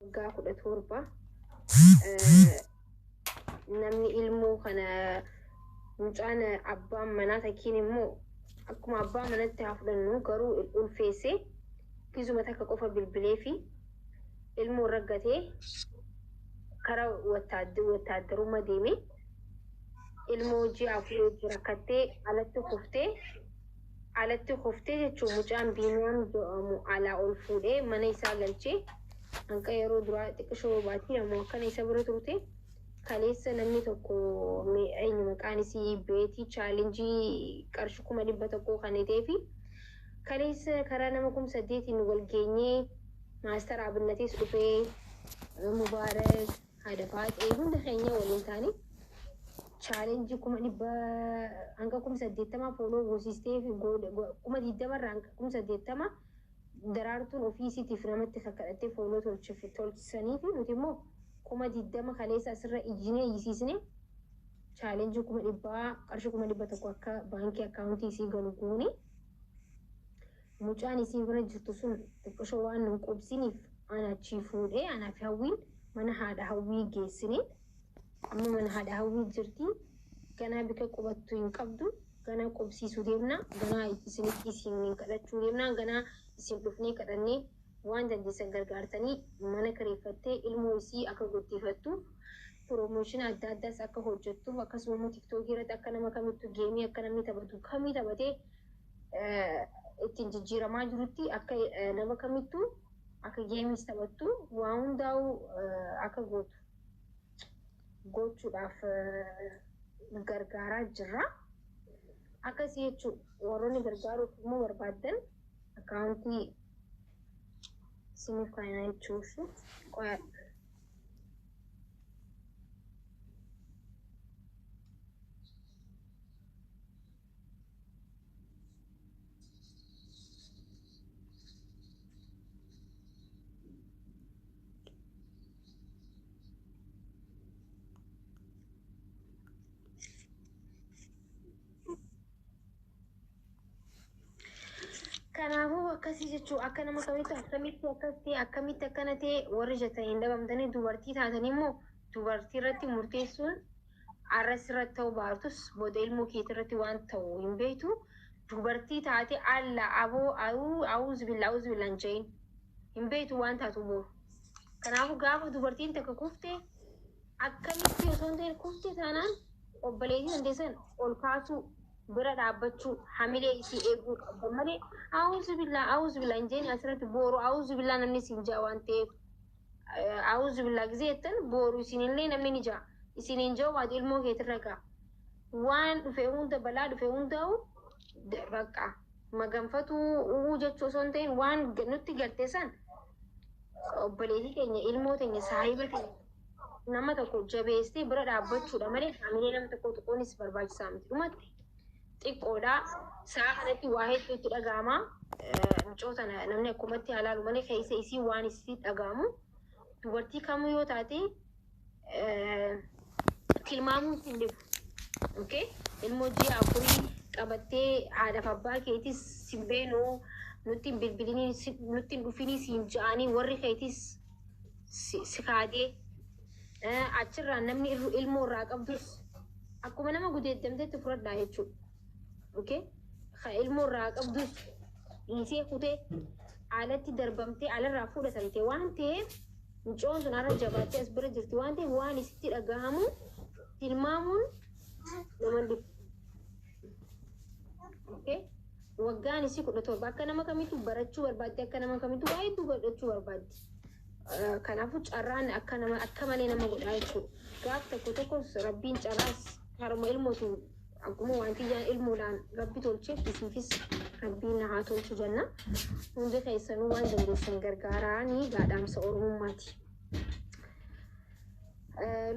Waggaa 17 namni ilmoo kana mucaan abbaan manaa takkiin immoo akkuma abbaa manatti haa fudhannu garuu ulfeessee gizuma takka qofa bilbilee fi ilmoo raggatee karaa wattaaddarummaa deeme ilmoo ji'a 4 hojii rakkattee alatti kuftee jechuun mucaan Biiniyaam jedhamu alaa ol fuudhee mana isaa galchee hanqa yeroo duraa xiqqishoo baatii ammoo akkana isa bira turte. Kaleessa namni tokko eenyu maqaan isii beetii challenge qarshii 100,000 kan ta'ee fi kaleessa karaa nama 8,000 wal geenyee maastar Abinnatis dhufee, Mubaarak, haadha Faaxee, hunda keenya waliin taane challenge 100,000 hanga 80,000 follow goosistee fi 20,000rraa hanga 80,000 Daraartuun ofii isiitiif namatti kakkadhattee follow tolchisanii fi nuti immoo 20,000 kaleessa asirra iyyinee iyyisiisne challenge 100,000 qarshii 100,000 akka baankii akkaawuntii isii galu goone. Mucaan isii bira jirtu sun xiqqishoo waan nun qubsiniif ana achii fuudhee anaa fi Hawwiin mana haadha Hawwii geessine. Amma mana haadha Hawwii jirti. Ganaa bika qubattu hin qabdu. Ganaa qubsiisuu deemna. Ganaa isinitti isin kadhachuu deemna. Ganaa isin dhufnee kadhannee waan dandeessan gargaartanii mana kireeffattee ilmoo isii akka guddifattu, promotion adda addaas akka hojjettuuf, akkasuma immoo TikTokii irratti akka nama kamittuu game akka namni taphatu kamii taphatee ittiin jijjiiramaa jirutti akka nama kamittuu akka gameis taphattu waa hundaa'u akka gootu gochuudhaaf gargaaraa jirra. Akkasii jechuun warroonni gargaaruuf immoo barbaaddan akkaawuntii isiniif kaa'ina jechuuf qoyaa. Kanaafuu akkasii jechuun akka nama kamitti akkamitti akkas ta'e, akkamitti akkana ta'e warri jettan hin dhabamtanii. Dubartii taatanii immoo dubartii irratti murteessuun arras irratti ta'uu baatus booda ilmoo keetii irratti waan ta'u hin beektu. Dubartii taate alla aboo awuuz billaa awuuz billaa hin jedhin, hin beektu waan taatu boru. Kanaafuu gaafa dubartiin takka kufte akkamitti osoo hin ta'in kufte taanaan obboleettii dandeessan ol kaasuu, bira dhaabbachuu, hamilee isii eeguu qabda malee awuuzu billaa awuuzu billaa hin jedhin asirratti. Booru awuuzu billaa namni siin ja'a waan ta'eef, awuuzu billaa gisee jettan booru isinillee namni ni ja'a. Isin hin ja'u baatu ilmoo keetirra ga'a. Waan dhufe hunda, balaa dhufe hundaa'u bakka maganfatuu u'uu jechuu osoo hin ta'in waan nutti galte san obboleettii keenya, ilmoo teenya, saahiba keenya nama tokko jabeessitee bira dhaabbachuudha malee hamilee nama tokko tuquunis barbaachisaa miti. Dhumatti xiqqoodha. Sa'a kanatti waa hedduutti dhaga'ama. Mucoo tana namni akkumatti halaalu malee keessa isii waan isii dhaga'amu dubartii kamuu yoo taate tilmaamuun hin dhibu. Okay? Ilmoo ji'a 4 qabattee haadhaaf abbaa keetis sin beenuu, nutti hin bilbilinii, nutti hin dhufinii siin ja'anii warri keetis si kaadee achirraa namni ilmoo irraa qabdus akkuma nama gudeeddamtetti fudhadhaa jechuudha. Okay? Ka ilmoo irraa qabdus dhiisee kutee alatti darbamtee alarraa fudhatamte waan ta'eef mucoon sun har'a jabaattee as bira jirti waan ta'eef waan isitti dhagahamu tilmaamuun nama dhibu. Okay? Waggaan isii 17, akka nama kamittuu barachuu barbaaddi, akka nama kamittuu waa hedduu godhachuu barbaaddi. Kanaafuu carraan akka nama akka malee nama godhaa jechuudha. Gaaf tokko tokkos rabbiin carraas haruma ilmootu akkuma wanti ijaan ilmoodhaan rabbi tolcheef isiifis rabbiin haa tolchu jenna. Hundi keessanuu waan dandeessan gargaaraanii gaadhaamsa oromummaati.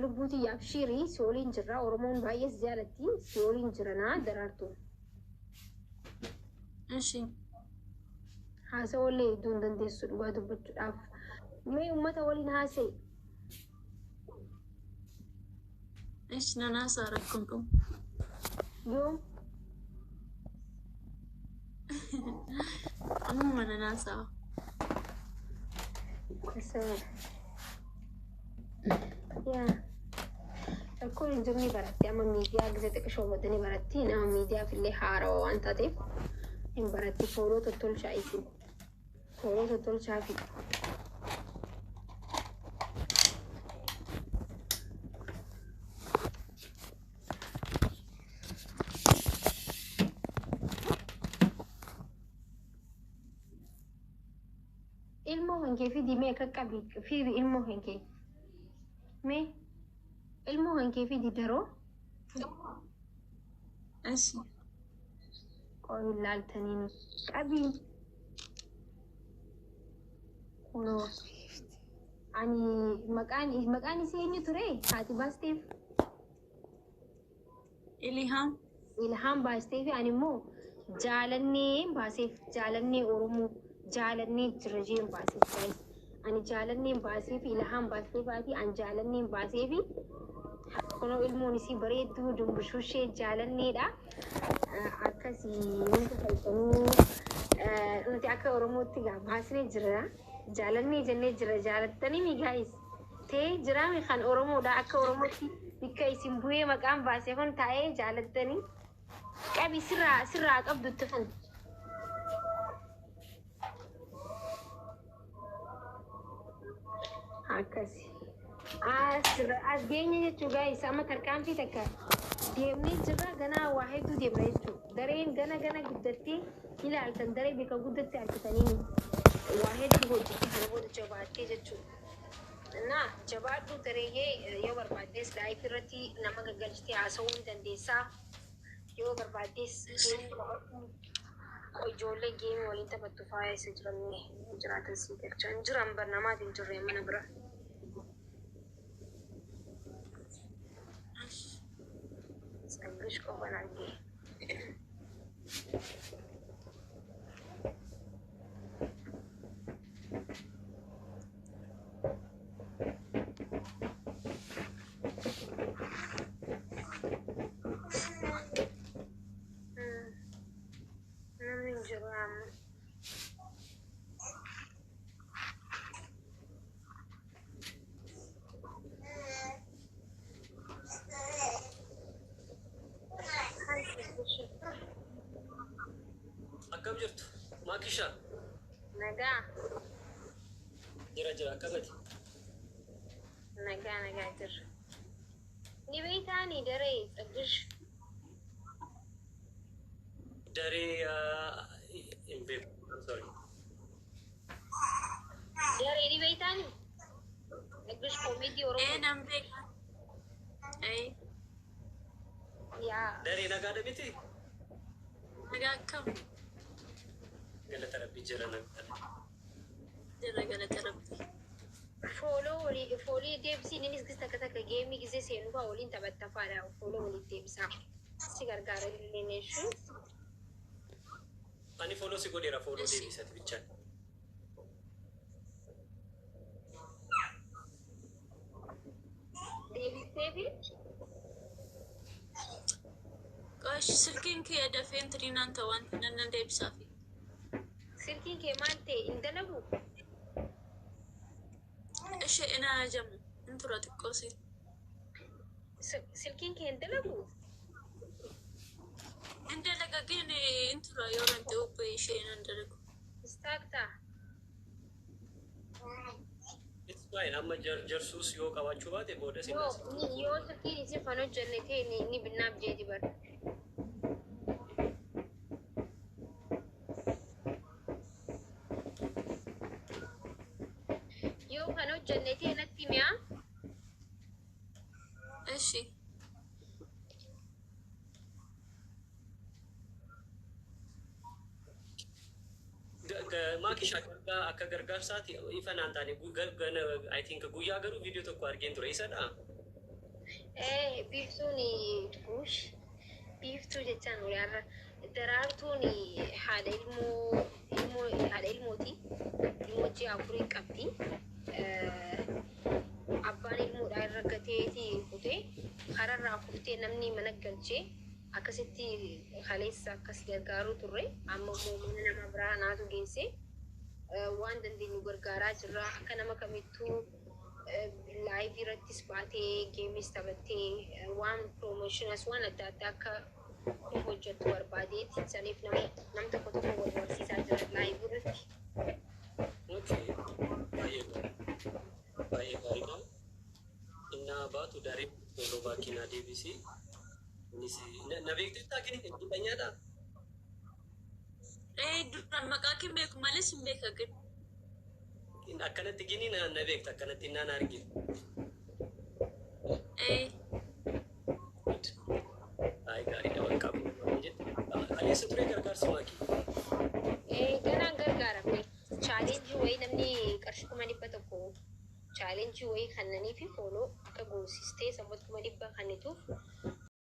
Lubbuu tiyya, abshiirii, si waliin jirra. Oromoon baay'ee si jaalatti, si waliin jiranaa Daraartu. Ishi. Haasawallee hedduu hin dandeessu dhugaa dubbachuudhaaf. Mee uummata waliin haasa'e. Ishi, nan haasa'a, rakkoon qabu. Yoom? Ammuma nan haasa'a. Haasa'e. Yaa rakkoon hin jirni baratti amma miidiyaa gisa xiqqishoo boodanii baratti nama miidiyaaf illee haarawaa waan taateef hin baratti follow tottolchaa isin follow tottolchaa fi ilmoo kan kee fidi mee akka qabi fidi ilmoo kan kee mee ilmoo kan kee fidi daroo Eshi. Qoy laaltaniin qabii kunoo ani maqaan isii eenyu ture haati baasteef? Ilhaam. Ilhaan baasteef. Ani immoo Jaalannee baaseef, Jaalannee Oromoo jaalannee jira jeen baaseef, guys. Ani Jaalanneen baaseef, Ilhaan baasteef haati, ani Jaalanneen baaseef. Kunoo ilmoon isii bareedduu dumbushushee Jaalanneedha. Akkasii wanta falfaluu nuti akka Oromootti gaa baasnee jira. Jaalannee jennee jira, jaalattanii mi guys? Ta'ee jiraami kan Oromoodha, akka Oromootti bikka isin bu'ee maqaan baase kun taa'ee jaalattanii qabi sirraa qabdutti kan. Akkasi. As geenye jechuu guys, amma tarkaanfii takka deemnee jirra, ganaa waa hedduu deemna jechuu. Dareen gana gana guddattee ilaaltan, daree bika guddatti argitanii waa hedduu hojjette kana booda jabaattee jechuu. Na jabaadhu dareeyyee, yoo barbaaddes live irratti nama gaggalchitee haasa'uu ni dandeessaa. Yoo barbaaddes game taphadhu. Ijoollee game waliin taphattu faaya isa jiran jiraatan sii galcha. Hin jiran bar, namaati hin jirre mana bira. Eshi. Tsaggish qofan argee. Namni hin jiru amma. Hi, Tsaggish. Akkam jirtu? Maakisha? Nagaa. Jira jira, akkamati? Nagaa nagaa jirra. Ni beektaani daree Tsaggish? Daree hin beeku. I'm sorry. Daree ni beektaani? Tsaggish koomedii Ee, Oromoo. nan beeka. Ee. Yaa. Daree, nagaadha miti? Nagaa, akkam? Galata Rabbii, jira, nagaadha. Jira, galata Rabbi. Follow walii follow deebisii, innis gis takka takka game gisee seenu fa'aa waliin taphatta fa'aadha. Follow walii deebisaa. Si gargaara illee neeshu. Ani follow si godheera, follow Eshi. deebisati bichaan. Deebistee fi Qosh silkiin kiyya dafee intinaan ta'u waan nan deebisaafi. Silkiin kee maal ta'e, hin dalagu? Ishee ina ajamu in tura xiqqoo si. Silkiin kee hin dalagu? In dalaga gin in tura yoo nanti ubbee ishee nan dalagu. Stuck ta'a. It's fine. Amma jarsuus yoo qabaachuu baate booda si Yoo naasiftu. yoo silkiin isin fan hojjenne ta'e ni binnaaf jeeti bara. Yoo kan hojjenne ta'e natti mi'a. Eshi. Maakisha, akka gargaarsaati ifa naan taane, I think guyyaa garuu viidiyoo tokko argeen ture, isadha. Ee, biiftuun ush biiftuu jechaan walaarra Daraartuun haadha ilmoo haadha ilmooti. Ilmoo ji'a 4 qabdi. Abbaan ilmoodhaa irra gateeti kutee kararraa kuftee namni mana galchee akkasitti kaleessa akkas gargaaruu turre. Amma immoo mana nama biraa naatu geesse. Waan dandeenyu gargaaraa jirra. Akka nama kamittuu. Live irrattis baatee gameis taphattee waan promotionas waan adda addaa akka hojjettu barbaadeeti. Saniif nama nam tokko tokko wal barsiisaa jira live irratti. Okay. Baay'ee gaarii. Baay'ee gaariidha. Innaa baatu daree yeroo baakii naa deebisi. Innis na beektettaa kini dhiphanyaadha. Ee, duraan maqaa kee beeku malee sin beeka gid. Akkanatti gini na beekta, akkanatti naan arginu. Ee. Baay'ee gaariidha, waan qabu. Aleessa ture gargaarsi maakii. Ganaan gargaaramne challenge wayii namni qarshii 100,000 challenge wayii kannanii fi follow akka goosistee sammuu 100,000 kannituuf.